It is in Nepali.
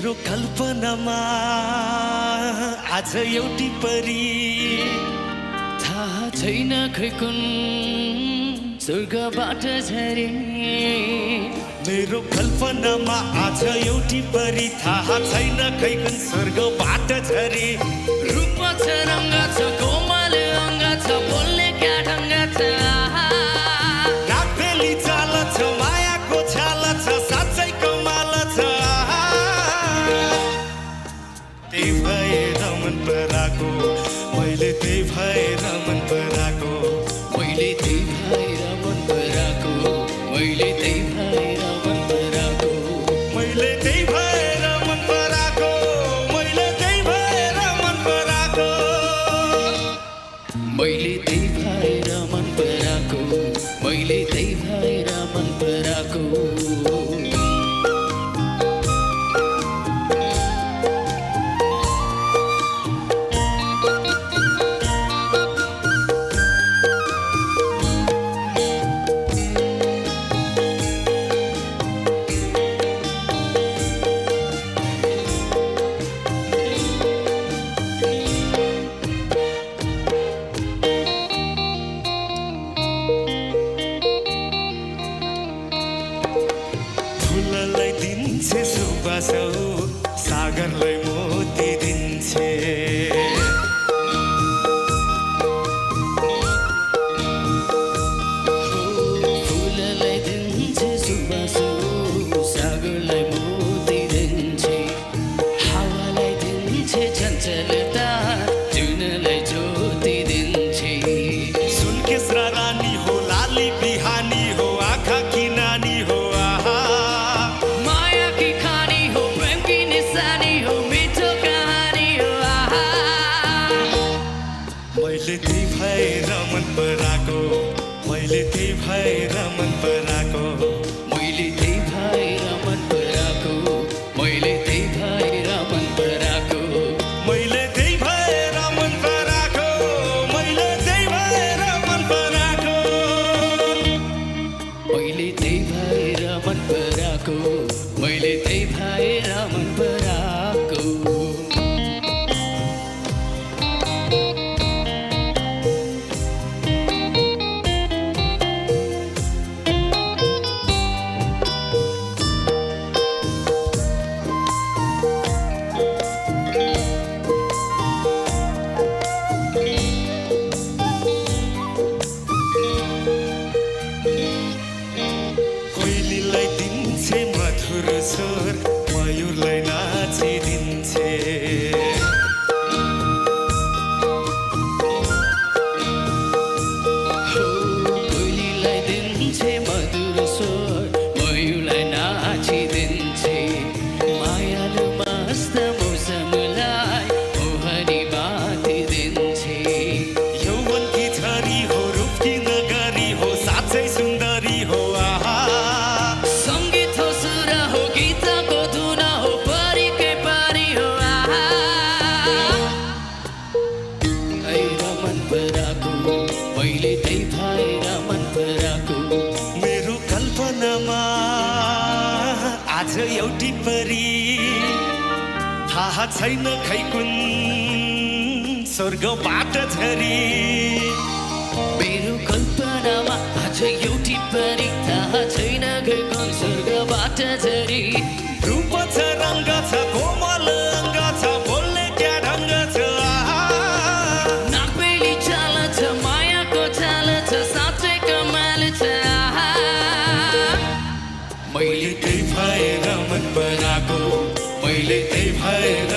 मेरो कल्पनामा आज एउटी परी थाहा छैन खै कुन स्वर्गबाट झरे मेरो कल्पनामा आज एउटी परी थाहा छैन खै कुन स्वर्गबाट झरे रूप छ रङ्ग छ कोमल अङ्ग छ बोल्ने क्या ढङ्ग छ नागबेली चाल छ मायाको छाल छ साँच्चै कमाल छ त्यही भएर मन पराको मैले त्यही भएर मन पराको मैले त्यही भएर मन पराको मैले त्यही भएर मन पराको मैले त्यही भएर मन पराको मैले त्यही भएर मन पराको मैले त्यही भएर मन पराको मैले त्यही भएर मन पराको फुललाई दिन्छे सुबासौ सागरलाई मोती दिन्छे फुललाई दिन्छे सुबासो सागरलाई मोती दिन्छे हावालाई दिन्छे चञ्चलता जुनलाई ज्योति दिन्छे सुनकेश्रा रानी हो लाली बिहानी हो आँखा की नानी हो माया की खानी हो प्रेम की निशानी हो मिठो कहानी हो मैले त्यही भएर मन पराको मैले त्यही भएर मन पराको मैले त्यही भएर मन पराको मैले त्यही भएर मन पराको मैले त्यही भएर मन पराको मैले त्यही भएर मन पराको मैले त्यही भएर मन पराको मैले त्यही भएर मन पराको कोइलीलाई दिन्छे मधुर स्वर मयूरलाई नाचिदिन्छे कोइलीलाई दिन्छे मधुर स्वर मयूरलाई नाचिदिन्छे मायालु मस्त मौसमलाई मोहनी बाती दिन्छे यौवनकी छरी हो रूपकी नगरी हो साँच्चै सुन्दरी हो आहा सङ्गीत हो सुर हो गीतको धुन हो परीकै परी हो भएर मन पराको मैले त्यही भएर मन पराको मेरो कल्पनामा आज एउटी परी थाहा छैन खै कुन स्वर्गबाट झरी मेरो कल्पनामा आज एउटी परी थाहा छैन खै कुन स्वर्गबाट झरी रूप छ रङ्ग छ कोमल अङ्ग छ बोल्ने क्या ढङ्ग छ नागबेली चाल छ मायाको चाल छ साँच्चै कमाल छ मैले त्यही भएर मन पराको मैले त्यही भएर